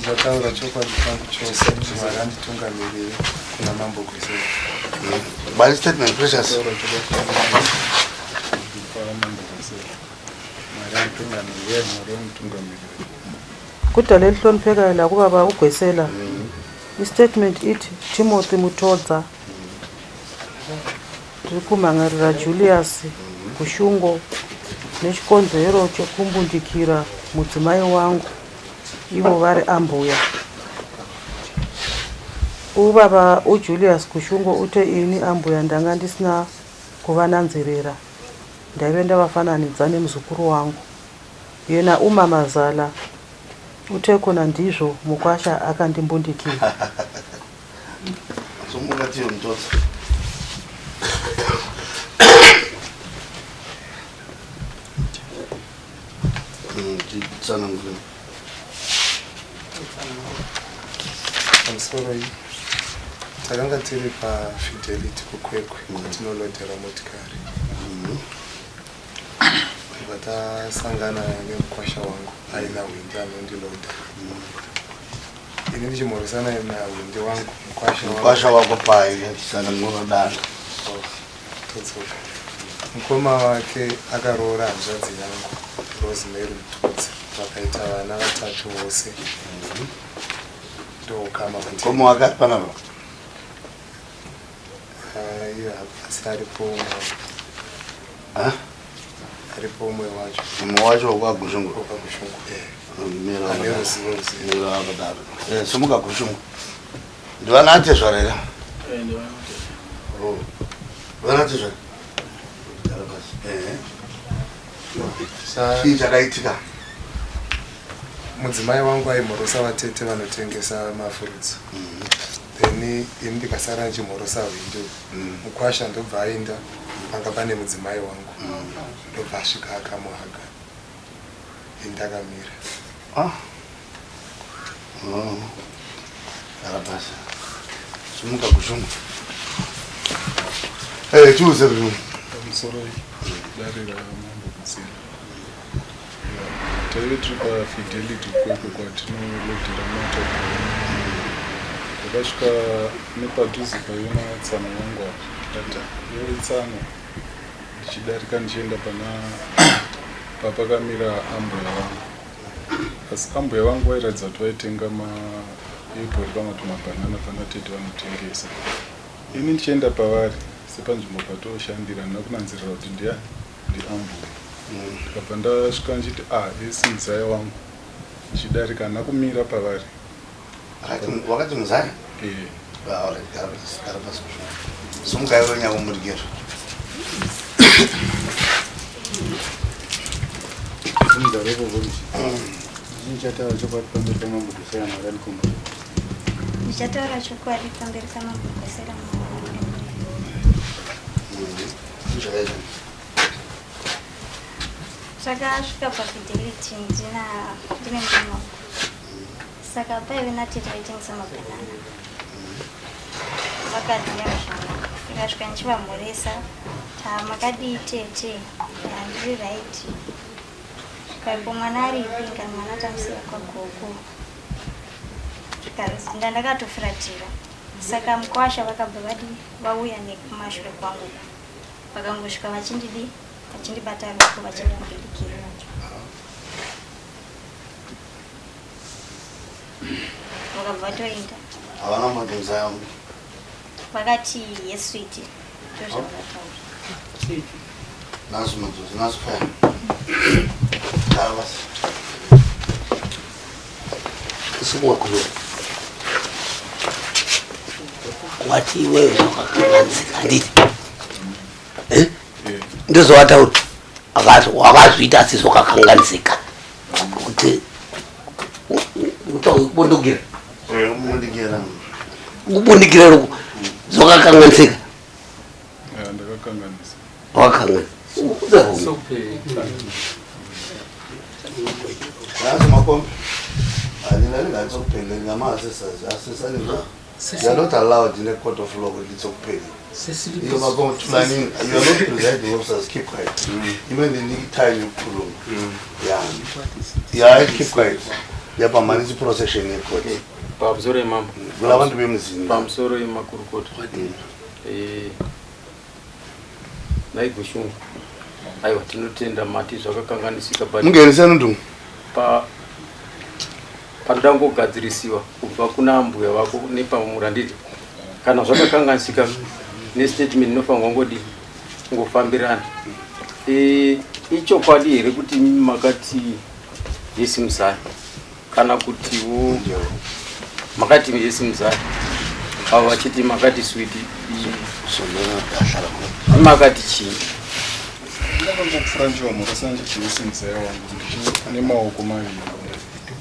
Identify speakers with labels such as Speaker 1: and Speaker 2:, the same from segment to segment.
Speaker 1: Ndataura chokwadi changu chose, Mwari anditungamirire kuna Mambo Gwesela.
Speaker 2: Bari statement Precious.
Speaker 1: Ndataura chokwadi changu chose kuna Mambo Gwesela. Mwari anditungamirire, Mwari anditungamirire.
Speaker 3: Kudale elihloniphekayo lakubaba uGwesela. Istatement ithi Timothy Mutodza tiri kumhan'arira Julius Gushungo nechikonzero chekumbundikira mudzimai wangu ivo vari ambuya. Ubaba uJulius Gushungo ute ini ambuya ndanga ndisina kuvananzerera ndaive ndavafananidza nemuzukuru wangu. Yena umamazala uthe khona ndizvo mukwasha akandimbundikira.
Speaker 2: Sumukatiyo mtotso. Tsanangura.
Speaker 1: Pamusoro iyi takanga tiri paFidelity kuKwekwe kwatinolodhera motikari. Ndobva tasangana nemukwasha wangu aina hwindi anondiloda. Ini ndichimhoresana nahwindi wangu mukwasha wangu.
Speaker 2: Mukwasha wako pai tsanangura dana.
Speaker 1: Oh, todzoka. Mukoma wake akaroora hanzvadzi yangu Rosemary Mutodzi vakaita vana vatatu vose. Ndoukama hwandiri.
Speaker 2: Mukoma wake ari panapa.
Speaker 1: Iyo asi aripo umwe.
Speaker 2: Ah?
Speaker 1: Aripo umwe wacho.
Speaker 2: Mumwe wacho wekwaGushungu.
Speaker 1: WekwaGushungu. Eh.
Speaker 2: Mira
Speaker 1: Ane ruzivo ruzivo.
Speaker 2: Mira akadaro. Eh, sumuka Gushungu. Ndivana atezvara here?
Speaker 4: Eh, ndivana atezvara.
Speaker 2: Oh. Vana atezvara. Gara pasi. Eh. Chii chakaitika?
Speaker 1: Mudzimai wangu aimhorosa vatete vanotengesa mafruits. Then ini ndikasara ndichimhorosa hwindo. Mukwasha ndobva aenda panga pane mudzimai wangu. Ndobva asvika akamuhaga. Ini ndakamira.
Speaker 2: Ah. Oh. Gara pasi. Sumuka Gushungu. Eh, chiuze Gushungu.
Speaker 4: Pamusoro dare ramambo Mutsira. Taive tiri paFidelity Kwekwe kwatinolodhera mota. Ndakasvika nepadhuze paive natsano vangu apa. Ndati iwe tsano ndichidarika ndichienda pana papakamira ambuya vangu. Asi ambuya vangu vairatidza kuti vaitenga maapple kana kuti mabhanana pana tete vanotengesa. Ini ndichienda pavari sepanzvimbo patoshandira handina kunanzirira kuti ndiani ndiambuya. Ndikabva ndasvika ndichiti ah esi muzaya wangu ndichidarika handina kumira pavari.
Speaker 2: Wakati muzaya?
Speaker 4: Eh.
Speaker 2: All right, gara pasi, gara pasi Gushungu. Sumuka iwe nyakumurikira.
Speaker 5: Ndichataura chokwadi pamberi pamambo Gwesela Mwari andikomborere.
Speaker 6: Ndichataura chokwadi pamberi pamambo Gwesela Mwari andikomborere. Zvakasvika paFidelity ndina ndine murume wangu. Saka paive natete vaitengesa mabhanana. Vakadzi nemushana. Ndikasvika ndichivamhoresa. Ta makadii tete? Handiri right. Zvikanzi mwana aripi? Ndikati mwana tamusiya kwagogo. Zvikanzi ndandakatofuratira. Saka mukwasha vakabva vadii vauya nekumashure kwangu. Vakangosvika vachindidii vachindibata ruoko vachindibudikira. Vakabva vatoenda.
Speaker 2: Havana kumboti muzaya wangu.
Speaker 6: Vakati yes sweetie. Ndozvavakataura.
Speaker 2: Nazo madzozi, nazo fire. Gara pasi.
Speaker 7: Sumuka Gushungu. Wati iwewe wakakanganisika handiti? Eh? Ndozvawataura. Wakazviita asi zvakakanganisika. Kuti kubundikira.
Speaker 2: Kubundikira.
Speaker 7: Kubundikira ruku zvakakanganisika.
Speaker 4: Yeah, ndakakanganisa.
Speaker 7: Wakakanganisa.
Speaker 2: Yazi makombe. Alina lingathi ukuphelele ngamasi asesani. You are not allowed in a court of law kuti tsokupeli. Iyo makomtulaning, you are not presiding officers, keep quiet. Even the need time yokukhuluma. Yeah. Yeah, keep quiet. Yapamhanisa procession yecourt.
Speaker 8: Pamusoro yemambo.
Speaker 2: Kula vantu vemuzini.
Speaker 8: Pamusoro yemakurukota. Nhai Gushungu. Aiwa tinotenda mati zvakakanganisika but
Speaker 2: Mungenise nundungu.
Speaker 8: Pa panoda kungogadzirisiwa kubva kuna ambuya vako nepamuri handiti kana zvakakanganisika nestatement inofanirwa ngodii kungofambirana. Ichokwadi here kuti makati yesi muzaya kana kutiwo makati yesi muzaya avo vachiti makati switi makati chii?
Speaker 4: Ndakangopfura ndichivamhoresa ndichiti yesi muzaya wangu nemaoko maviri.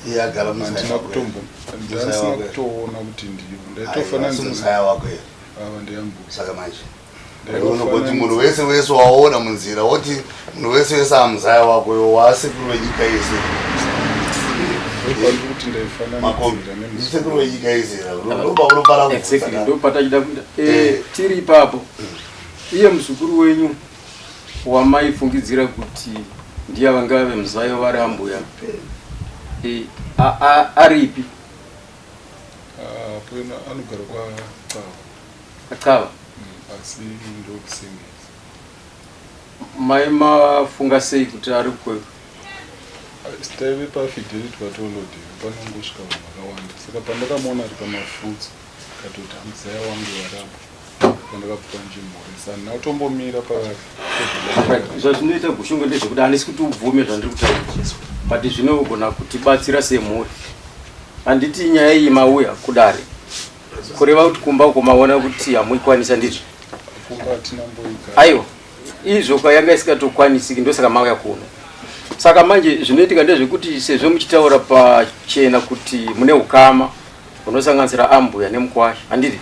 Speaker 2: Iye agara muzaya
Speaker 4: Handina
Speaker 2: wako here?
Speaker 4: kutombo
Speaker 2: Muzaya
Speaker 4: ndasina
Speaker 2: wako here?
Speaker 4: kutoona kuti ndivo.
Speaker 2: Aiwa,
Speaker 4: Ndaitofananidza
Speaker 2: asi muzaya wako here?
Speaker 4: Ava ndeyambuya.
Speaker 2: Saka manje unogoti munhu wese wese waona munzira woti munhu wese wese amuzaya wako iwe waasekuru wenyika yese.
Speaker 4: Kuti ndaifananidzira
Speaker 2: Makombi
Speaker 4: nemusi.
Speaker 2: ndisekuru wenyika yese ndoba unofara kubvunza
Speaker 8: Exactly,
Speaker 2: ka.
Speaker 8: ndo patachida kuita. Tiri ipapo iye muzukuru wenyu wamaifungidzira kuti ndiye vanga vave muzaya vari ambuya aripi?
Speaker 4: Pena anogara kwaCava.
Speaker 8: Acava?
Speaker 4: Asi ndokusengesa.
Speaker 8: Mai mafunga sei kuti ari kweko?
Speaker 4: Taive paFidelity patolodhi panongosvika vanhu vakawanda, saka pandakamuona ari pamafruits katoti muzaya wangu warapo, pandakapfuka ndichimhoresa handina kutombomira pavari.
Speaker 8: Zvazvinoita Gushungo ndezvekuti handisi kuti ubvume zvandiri kutaura, but zvinogona kutibatsira semhuri. Handiti nyaya iyi mauya kudare kureva kuti kumba uko maona kuti hamuikwanisa, ndizvo?
Speaker 4: Kumba hatina mboigara.
Speaker 8: Aiwa, izvo kwayanga isingatokwanisiki, ndosaka mauya kuno. Saka manje zvinoitika ndezvekuti sezvo muchitaura pachena kuti mune ukama hunosanganisira ambuya nemukwasha, handiti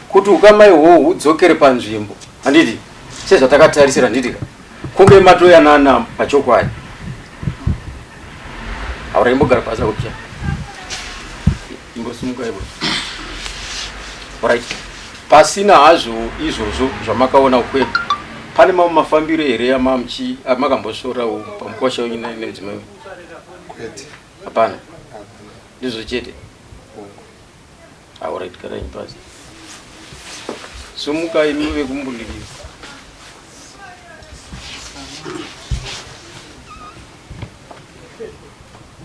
Speaker 8: kuti ukama ihwohwo hudzokere panzvimbo, handiti sezvatakatarisira, handiti ka kunge matoyanana pachokwadi. Haura imbogara pasi akucha imbosimuka ivo. Right, pasina hazvo izvozvo zvamakaona kwedu, pane mamwe mafambiro here amamuchi amakambosvorawo pamukwasha wenyu nemudzimai wenyu?
Speaker 1: Kwete.
Speaker 8: Hapana?
Speaker 1: Hapana.
Speaker 8: Ndizvo chete. Alright, garai pasi. Sumukai muve kumbundikira.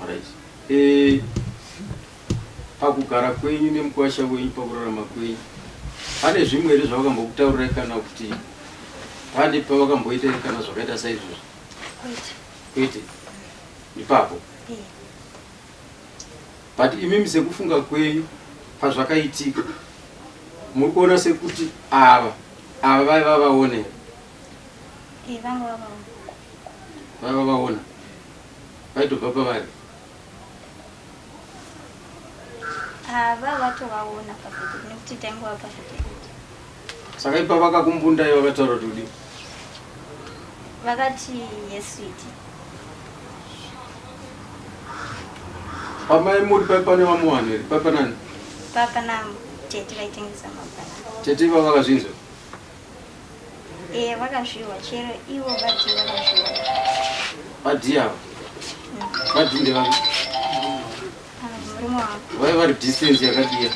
Speaker 8: Alright. Pakugara kwenyu nemukwasha wenyu, pakurarama kwenyu, pane zvimwe here zvavakambokutaurirai kana kuti pane pavakamboita here kana zvakaita saizvozvo?
Speaker 6: Kwete.
Speaker 8: Kwete. Ipapo. But imimi sekufunga kwenyu pazvakaitika muri kuona sekuti ava vaiva vaona here?
Speaker 6: Vanga vavaona.
Speaker 8: Vaiva vaona. Vaitobva pavari.
Speaker 6: Ava vatovaona paFidelity nekuti taingova paFidelity.
Speaker 8: Saka ipa vakakumbundai vakataura kuti kudii?
Speaker 6: Vakati yes sweetie.
Speaker 8: Pamai muri pai pane vamwe vanhu here? Pai panani?
Speaker 6: Papa natete vaitengesa mabhanana.
Speaker 8: Tete iva vakazvinzwa?
Speaker 6: Vakazviwa chero ivo vati vakazviwa.
Speaker 8: Vadii ava? Vadii ndevapi?
Speaker 6: Murume wangu.
Speaker 8: Vaiva vari distance yakadii?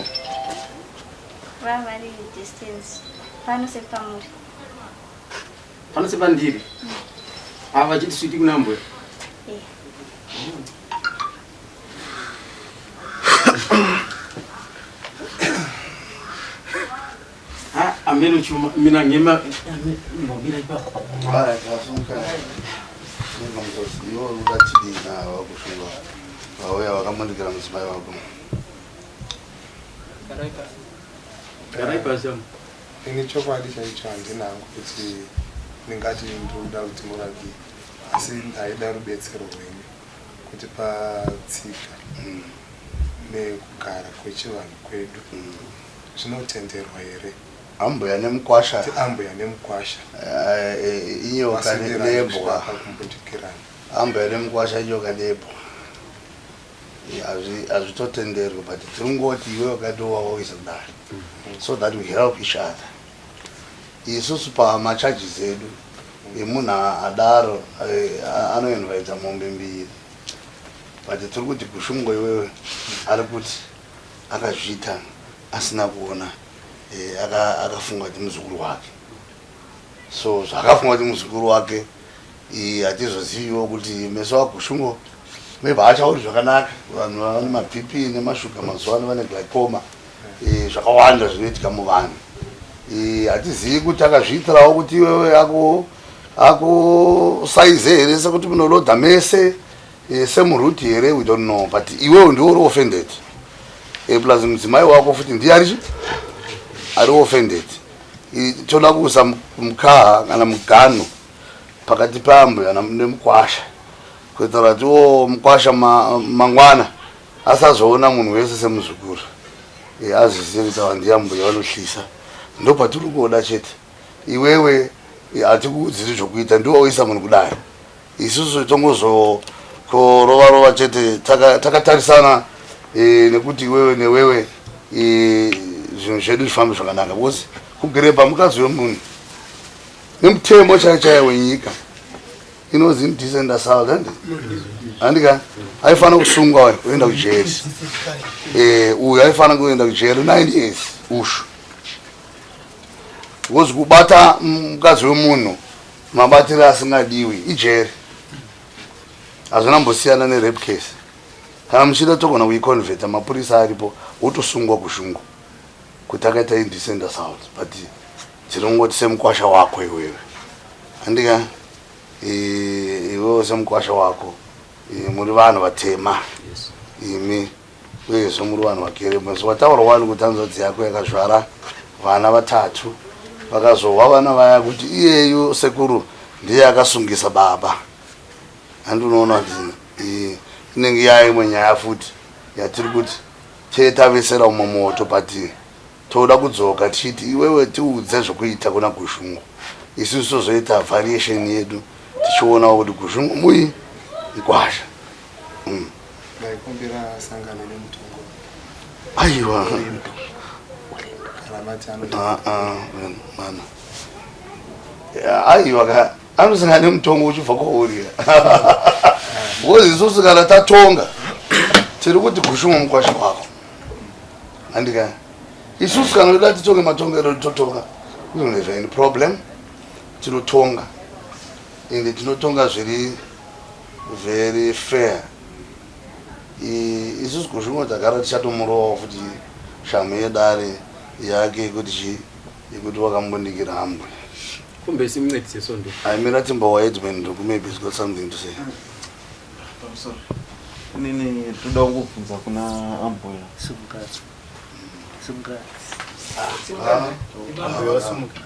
Speaker 6: Vava vari distance pano sepamuri.
Speaker 8: Pano sepandiri? Ava vachiti switi kuna mbuya? Ha, ameno chuma mina ngema mbomira ipapo.
Speaker 2: Alright, vasumuka. Iwe uri kuda tidii vakushunga vauya vakamundikira mudzimai wako?
Speaker 8: Garai pasi amu.
Speaker 1: Ini chokwadi chaicho handina hangu kuti ndingati ndinoda kuti murapike, asi ndaida rubetsero rwenyu kuti patsika nekugara kwechivanhu kwedu zvinotenderwa here
Speaker 2: Ambuya nemukwasha.
Speaker 1: Kuti ambuya nemukwasha
Speaker 2: Inyoka
Speaker 1: vasenderane
Speaker 2: nebwa.
Speaker 1: kusvika pakumbundikirana?
Speaker 2: Ambuya nemukwasha inyoka nebwa. Hazvitotenderwi, but tiri kungoti iwe wakati wawaisa kudare so that we help each other. Isusu pamacharges edu emunhu adaro anoinvaita mombe mbiri, but tiri kuti Gushungo iwewe ari kuti akazviita asina kuona, akafunga kuti muzukuru wake. So zvakafunga kuti muzukuru wake, hatizoziviwo kuti meso aGushungo maybe haachauri zvakanaka. Vanhu vane maBP nemashuga mazuva ano, vane glaucoma, zvakawanda zvinoitika muvanhu. Hatizivi kuti akazviitirawo kuti iwewe akusaize here, sekuti munolodha mese semuruti here, we don't know. But iwewe ndiwe uri offended, plus mudzimai wako futi ndiye ari ari offended. Toda kuisa mukaha kana mugano pakati paambuya nemukwasha, kuitira kuti wo mukwasha mangwana asazoona munhu wese semuzukuru, azvizive kuti ava ndiyambuya vanohlisa. Ndo patiri kuoda chete. Iwewe hatikuudziri zvokuita, ndiwo waisa munhu kudare. Isusu tongozokorova rova chete takatarisana nekuti iwewe newewe zvinhu zvedu zvifambe zvakanaka, because kugerepa mukadzi wemunhu nemutemo chaiyo chaiyo wenyika inonzi indecent assault, handi handika? Aifanira kusungwa uyu, kuenda kujeri. Uyu aifanira kuenda kujeri 9 years ushu, because kubata mukadzi wemunhu mabatiro asingadiwi ijeri. Hazvina mbosiyana nerape case. Kana muchida togona kuiconverta, mapurisa aripo, wotosungwa kushungu kuti akaita indecent assault. But tinongoti semukwasha wako iwewe, handika? Iwewe semukwasha wako, muri vanhu vatema imi, uyezve muri vanhu vakere. Mwezi wataura wani kuti hanzvadzi yako yakazvara vana vatatu, vakazohwa vana vaya kuti iyeyu sekuru ndiye akasungisa baba. Handinoona kuti inenge yaimwe nyaya futi yatiri kuti tee tavesera umwe moto, but toda kudzoka tichiti iwewe tiudze zvokuita kuna Gushungu, isusu tozoita variation yedu tichionawo kuti Gushungu mui mukwasha.
Speaker 1: Ndaikumbira sangano nemutongo.
Speaker 2: Aiwa.
Speaker 1: Kana mati ano.
Speaker 2: Ah, ah, mana, aiwa ka, anosangana nemutongo uchibva kwauri, because isusu kana tatonga tiri kuti Gushungu mukwasha wako, handika? Isusu kana toda titonge matongero totonga, we don't have any problem. Tinotonga ende tinotonga zviri very fair. Isusu Gushungo tagara tichatomurovawo futi shamu yedare yake yekuti chi yekuti wakambundikira hambwe.
Speaker 8: Kumbe simncedise sondo.
Speaker 2: Aimira timbowa Edmund, maybe he's got something to say.
Speaker 5: Pamusoro, inini toda kungobvunza kuna ambuya.
Speaker 9: Simuka. Simuka.
Speaker 5: Ambuya wasimuka.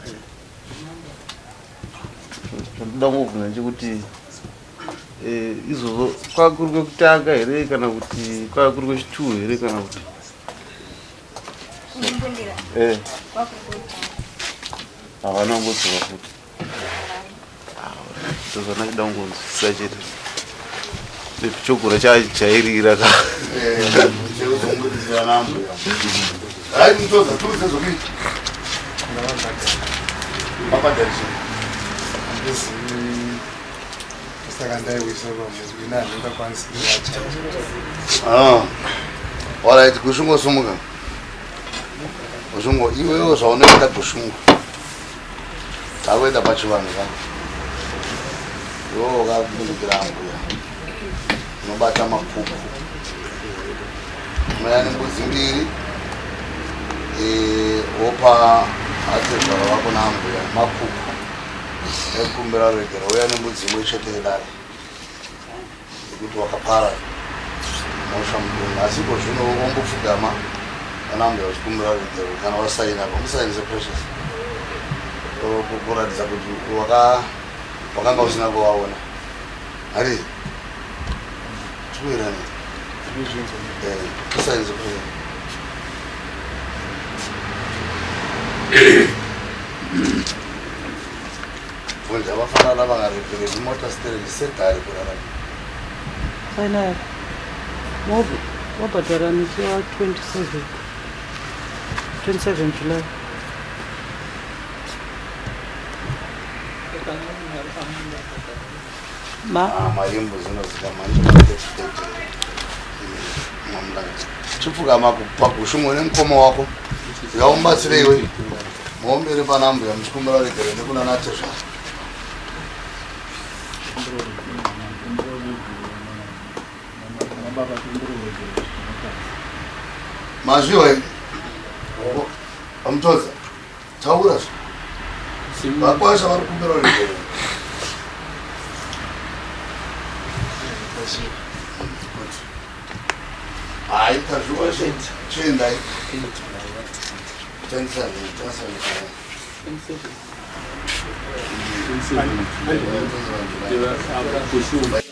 Speaker 5: Zvandoda kungobvunza ndechekuti izvozvo kwava kuri kwekutanga here, kana kuti kwava kuri kwechitwo here, kana kuti
Speaker 6: Kundimbundira kwakuri kutanga.
Speaker 5: Havana kungodzoka futi? Ndozvandachida kungonzwisisa chete. Chokura chairira ka.
Speaker 2: Hai, mutoza tuudze zvokuita. Mabhadharisha?
Speaker 1: Handizivi, saka ndaiwisa pamunhu ina handingakwanisi kuvacha.
Speaker 2: Ah. Alright, Gushungo sumuka. Gushungo, iwewe zvaunoita Gushungo. Takuenda pachivanhu ka. Iwewe wakabudikira ambuya. Unobata mapupu. Unouya nembudzi mbiri. Wopa atezvara vako naambuya mapupu. Ekukumbira regero, uya nembudzi imwe chete yedare. Yekuti wakapara mhosva mudunhu, asi iko zvino wombopfugama kana ambuya uchikumbira regero, kana wasaina pa musainise Precious, kuratidza kuti wakanga usina kuvaona hari tikuirani. Musainise Precious. Bvunza vafanana vangaregereri mota stereki sedhari kurarama.
Speaker 3: Saina. Move. Wabhadhara misi wa 27 27 July. Ma
Speaker 2: Ah, maimbo zinozika manje ma-30 mamulanga chipfugama pagushumwe nemukoma wako yaumubatsire iwe muombere pana mbuya muchikumbira regere nekuna natezvara. Mazviwa here amutodza taura zve vakwasha vari kumbira regere. Hayi, tazviwa, chiendai. 27 27.
Speaker 8: 27.